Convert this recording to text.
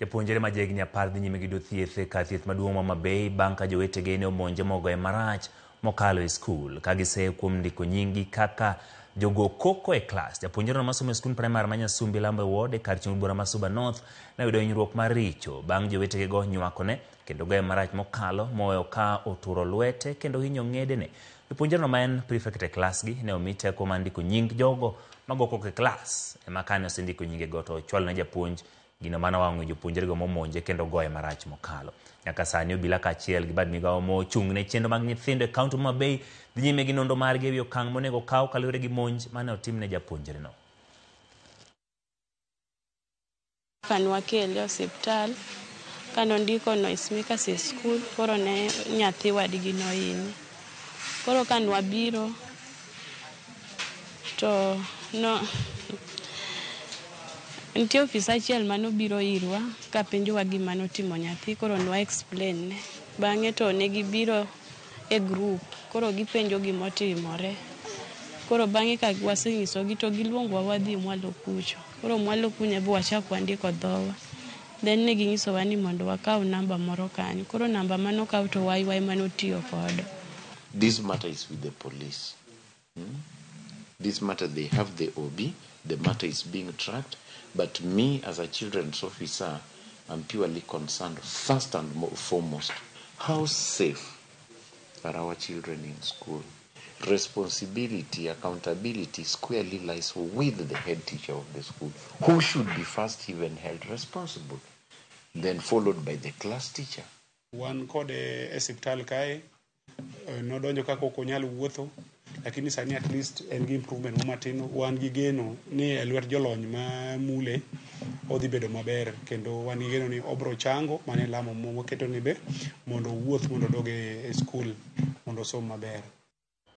Japuonjre ma jahigni 10 dhi nyime gi yudo thieth e kar thieth maduong' ma Homa Bay bang' ka jowetege ne omonje mogoye marach mokalo e skul ka giseye kuom ndiko nyinggi kaka jogo koko e klas. Japuonjreno masomo e skund primar ma Nyasumbi Lambo e ward e kar chung' bura ma Suba North ne oyudo hinyruok mar richo bang' jowetegego nywakone kendo goye marach mokalo moweyo ka oturo lwete kendo hinyo ng'edene. Japuonjreno ma en prefect e klasgi ne omi teko mar ndiko nying jogo mago koko e klas ema kane osendiko nyingego to ochwalo ne japuonj Gino mane owang'o jopuonjrego momonje kendo goye marach mokalo. Nyaka sani obila kaachiel gi bad migawo mochung' ne chenro mag nyithindo e kaunti ma Homa Bay dhi nyime gi nonro margi ewi okang' monego okaw kaluwore gi monj mane otim ne japuonjreno. Kane wakele e osiptal, kane ondiko noise makers e skul, koro ne nyathi wadgi nohinye. Koro kane wabiro to no nitie ofisa achiel manobiro irwa kapenjowa gima notimo nyathi koro nwa explain ne. Bang'e to ne gibiro e group koro gipenjo gimotimore. Koro bang'e ka wasenyisogi to giluongowa wadhi mwalo kucho. Koro mwalo kuno be wachak wandiko dhowa. Then ne ginyisowa ni mondo wakaw namba moro kanyo. Koro namba manokaw to waywa ema notiyo kodo. This matter is with the police. This matter they have the OB, the matter is being tracked, but me as a children's officer, I'm purely concerned first and foremost, how safe are our children in school? Responsibility, accountability squarely lies with the head teacher of the school, who should be first even held responsible, then followed by the class teacher. Wan kode e osiptal kae, nodonjo kaka ok onyal wuotho, lakini sani at least en gi improvement mo matin. Wan gi geno ni e lwet jolony ma mule odhi bedo maber, kendo wan gi geno ni obro chango. Mano e lamo mwaketo ni be mondo owuoth mondo odog e skul mondo osom maber.